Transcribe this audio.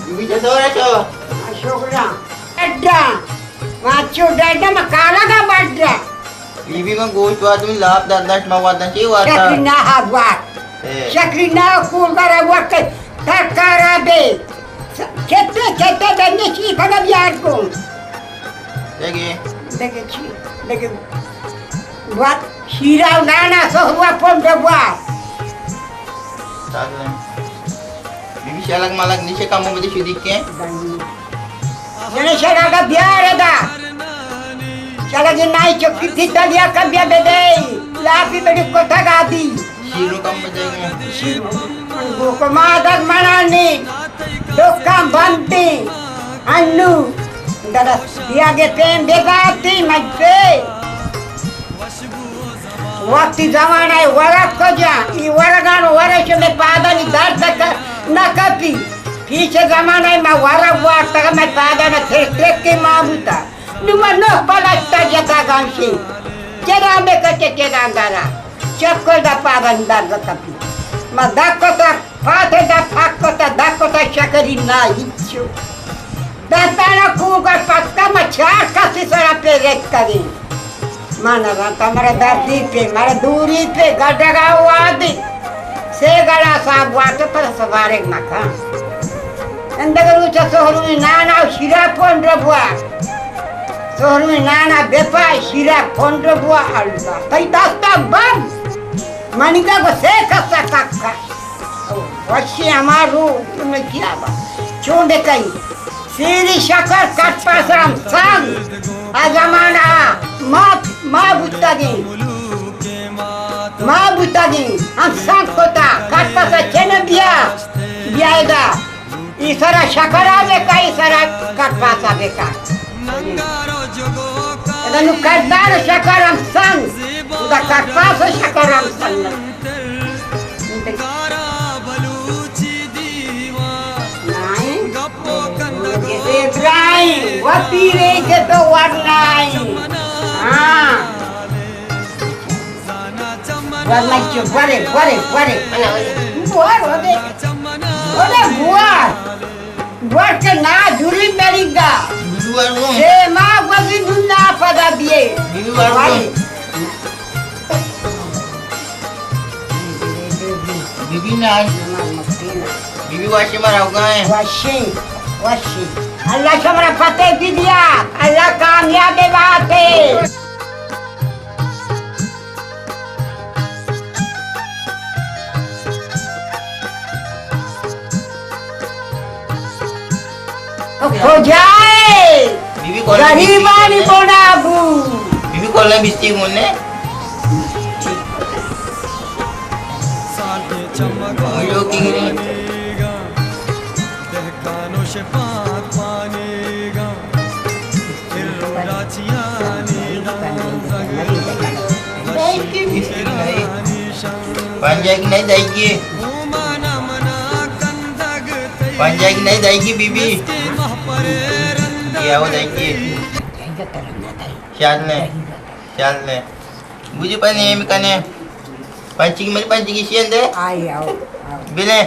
Be be چطور ہے تو؟ شکرا۔ ڈڈا۔ ما چو ڈڈا، ما کالا دا بڈا۔ بی بی من گوشت وارت، من لاپ درداش ما وارتاں، چی وارتا؟ شکری نا ہوا۔ اے۔ شکری نا کول برا وقت ترکارا بے۔ کتے، کتے دنگے چی پدا بیار کن۔ دیگه۔ دیگه چی؟ دیگه وقت شیرا و نانا سهروا پنڈ بوا۔ تازه۔ بیبی شلگ ملگ نیچه کمو بدی شدی که؟ جنه شلگ بیار دا۔ شلگ نای چکی تھی تلیا کبیا بدی۔ لاپی بڑی کتا گادی۔ شیرو کم بدی۔ شیرو۔ گوکو مادر منانی۔ دکان بندی۔ انو۔ دلس دیاگے پیم بباتی مجبے۔ وقتی زمانہ ورگ کجا، ای ورگان ورش میں پادانی درد ک-، نہ کپی۔ پیچھے زمانہ ما ورگ وارتگ، میں پادان تھرک تھرک کے ماں بوتا۔ نو ما نو پلشتا جتا گامشی۔ چرا میں کچے چرا دارا۔ چکل دا پادان درد کپی۔ ما دکتا پاتے دا پاک کتا، دا کتا شکری نا ہچو۔ دستانا کوگا پتکا ما چار کسی سرا پہ رکھ کریں۔ ما نزانتا مرا دردی پہ، مرا دوری پہ، گڈگا وادی۔ سے گڑا صاحب واتو پر سوارے مکان۔ اندگہ روچا سہروی نانا و شیرا پونڈ بوا۔ سہروی نانا بپا شیرا پونڈ بوا اللہ۔ تئی دستا بند۔ منی دا گو سے کسا ککا۔ وشی ہما رو تمہیں کیا با۔ چون بکئی؟ سیری شکر کٹ پاسا ہم سنگ۔ آ زمانہ ما، ما بوتگیں۔ ما بوتگیں۔ ہم سنگ کتا۔ کٹ پاسا چن بیا۔ بیائے دا۔ ای سرا شکر آ بکا، ای سرا کٹ پاسا بکا۔ ادا نو کردار شکر ہم سنگ۔ ادا کٹ پاس شکر ہم سنگ۔ نائیں۔ ابراہیم، و پیرے کہ تو ورنائیں۔ ہاں۔ ورنائیں چو، ورے، ورے، ورے۔ بوار، ورے۔ ورے، بوار۔ گوشت کہ نا دوری مریگا۔ دوری وارو۔ سے ما گوزی نون نا پدا بیے۔ دوری وارو۔ وارو۔ بی بی نا۔ بی بی واشی مرا ہوگا ہے۔ واشی، واشی۔ اللہ شمرا فتح دی دیا۔ اللہ کامیاب باتے۔ کجائے؟ بی بی کول غریبانی بنا بو۔ بی بی کول بیستی منے۔ مجھو کی گری۔ پنجاہی نہیں دائیگی۔ پنجاہی نہیں دائیگی بی بی۔ یہ آو دائیگی۔ شاد نے، شاد نے۔ بوجی پنے ایم کنے۔ پنچی کی مری پنچی کی شین دے۔ آئی آو، آو۔ بلے۔